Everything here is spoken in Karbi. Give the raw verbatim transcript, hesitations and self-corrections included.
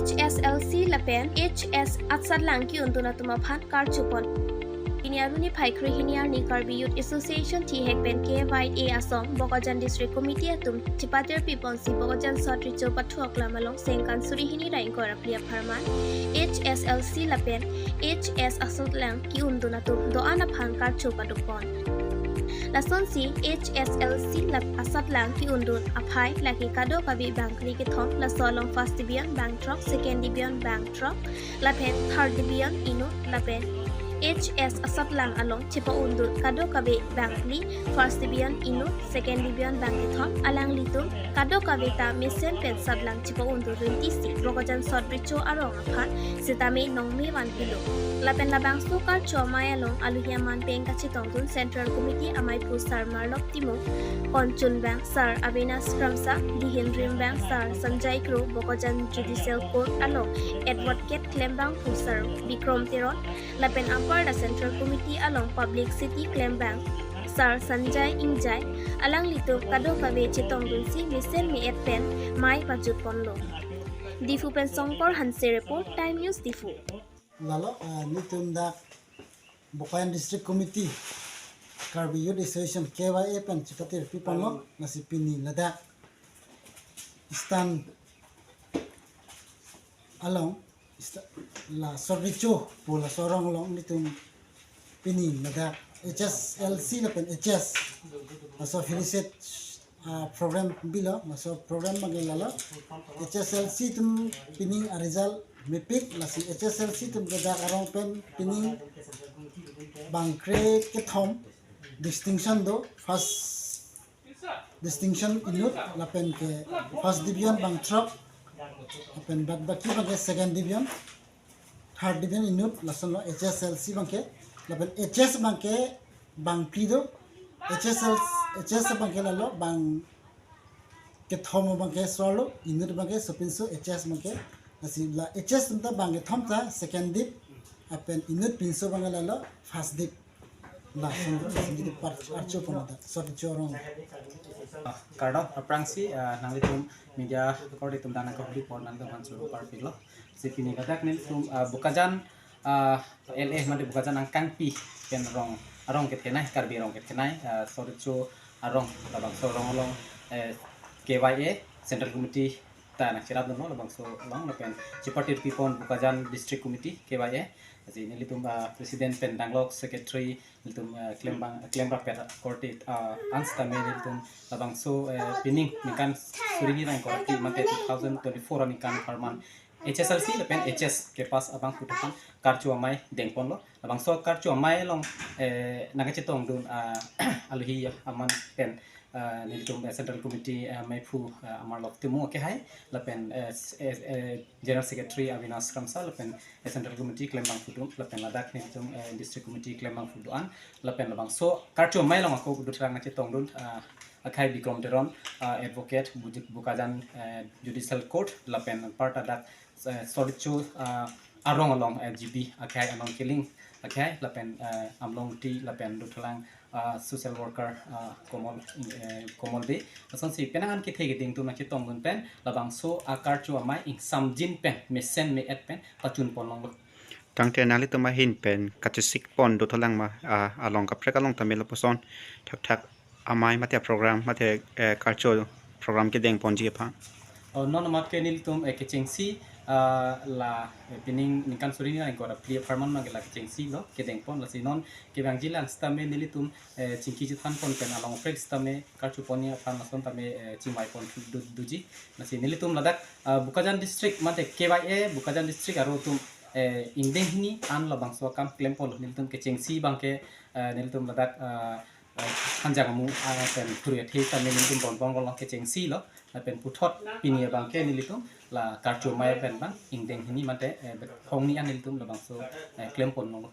H S L C lapen H S asatlang ki-undun atum aphan karchupon. Pini arni phai kre hini arni Karbi Youth Association thihek pen K Y A asong Bokajan District Committee atum chipatir piponsi Bokajan Sot Recho pathok lam along sengkan suri hini ra ingkoi ra phli apharman H S L C lapen H S asatlang ki-undun atum do-an aphan karcho padopon. Lasonsi H S L C lap asatlang ki-undun aphai lake kadokave bangkri kethom, laso along first division bangthrok, second division bangthrok, lapen third division inut, lapen H S asatlang along chepa-undun kadokave bangkri, first division inut, second division bangkethom, alanglitum kadokave ta mesen pen satlang chepa-undun rinti si Bokajan Sot Recho arong aphan sitame nongme vanpilo. Lapen labangso karcho amei along aluhi aman pen kachetongdun Central Committee amaiphu Sar Marlok Timung, Konchunbang Sar Avinash Kramsa, Dihin Rimbang Sar Sanjay Kro, Bokajan Judicial Court along Advocate klembangphu Sar Bikrom Teron, lapen aparta Central Committee along Publicity klembang Sar Sanjay Ingjai, alanglitum kadokave chetongdunsi mesen me-et pen mei pajutponlo. Diphu pen Songkor Hanse report, Time News Diphu. Lalo, ah, nelitum dak Bokajan District Committee, Karbi Youth Association, K Y A pen chipatir piponlo, lasi pini ladak Eastern along, East-, la Sot Recho pu laso arong along nelitum pini ladak H S L C lapen H S, laso affiliated, ah, program bilo, laso program abangke lalo. H S L C atum pini a-result mepik, lasi H S L C atum ke dak arong pen pini bangkre kethom distinction do, first distinction inut, lapen ke first division bangthrok, lapen bad baki abangke second division, third division inut, lasonlo H S L C abangke, lapen H S abangke bangphli do, H S L, H S abangke lalo bangkethom abangke so-arlo, inut abangke sopinso, H S abangke, lasi la H S atum ta bangkethom ta second div, lapen inut pinso abangke lalo first div. Lason, lason di par archo pon da, Sot Recho arong. Ah, kardom, aphrangsi, ah, nanglitum media korte atum dana kok di por nanglitum han suru parpiklo. Si pini ladak nelitum, ah, Bokajan, ah, L A mate Bokajan angkangpi pen arong, arong kethenei, Karbi arong kethenei, ah, Sot Recho arong, labangso arong along, eh, K Y A Central Committee ta nangcherapdunlo, labangso along lapen chipatir pipon Bokajan District Committee, K Y A. Lasi nelitum, ah, President pen danglok, Secretary, nelitum, ah, klembang, klemrap pet korte, ah, an sitame nelitum labangso, eh, pining ningkan suri hini ra ingkoi ra phli mate two thousand twenty-four aningkan apharman H S L C lapen H S kepass abangphu aphan karcho amei dengponlo. Labangso karcho amei along, eh, nangkachetongdun, ah, aluhi aman pen, ah, nelitum, eh, Central Committee, eh, amaiphu, eh, Amarlok Timung akehai, lapen, eh, s-, eh, eh, General Secretary Avinash Kramsa, lapen, eh, Central Committee klembangphu atum, lapen ladak nelitum, eh, District Committee klembangphu do-an, lapen labangso karcho amei along ako dothrang nangchetongdun, ah, akhai Bikrom Teron, ah, Advocate, Bujuk Bokajan, eh, Judicial Court, lapen aparta dak, eh, Sot Recho, ah, arong along, eh, G B akhai, anong kiling akhai, lapen, eh, Amlong T, lapen dothrang, ah, social worker, ah, Komol, eh, Komol Bey. Lasonsi penang an kethe keding atum nangchetongdun pen labangso akarcho amei ingsamjin pen, mesen me-et pen pachunpon longlo. Tangte nanglitum ahin pen kachesikpon dothalang ma, ah, along kaprek along tame lapuson thakthak amei mate program mate, eh, karcho program kedengponji aphan. Oh, non amat ke nelitum, eh, kechengsi, ah, la, eh, pining ningkan suri hini ra ingkoi ra phli apharman abangke la kechengsi lo kedengpon, lasi non kevangji lang sitame nelitum, eh, chingki chethanpon pen along aprek sitame karchopon aphan lason tame, eh, chingvaipon du-, duji. Lasi nelitum ladak, ah, Bokajan District mate K Y A Bokajan District aro atum, eh, ingdeng hini an labangso akam klemponlo, nelitum kechengsi abangke, eh, nelitum ladak, ah, eh, hanjang amu, ah, pen thuri athe sitame nelitum bonbon golong kechengsi lo, lapen puthot pini abangke nelitum la karcho amei pen abang ingdeng hini mate, eh, bet hong ni an nelitum labangso, eh, klempon longlo.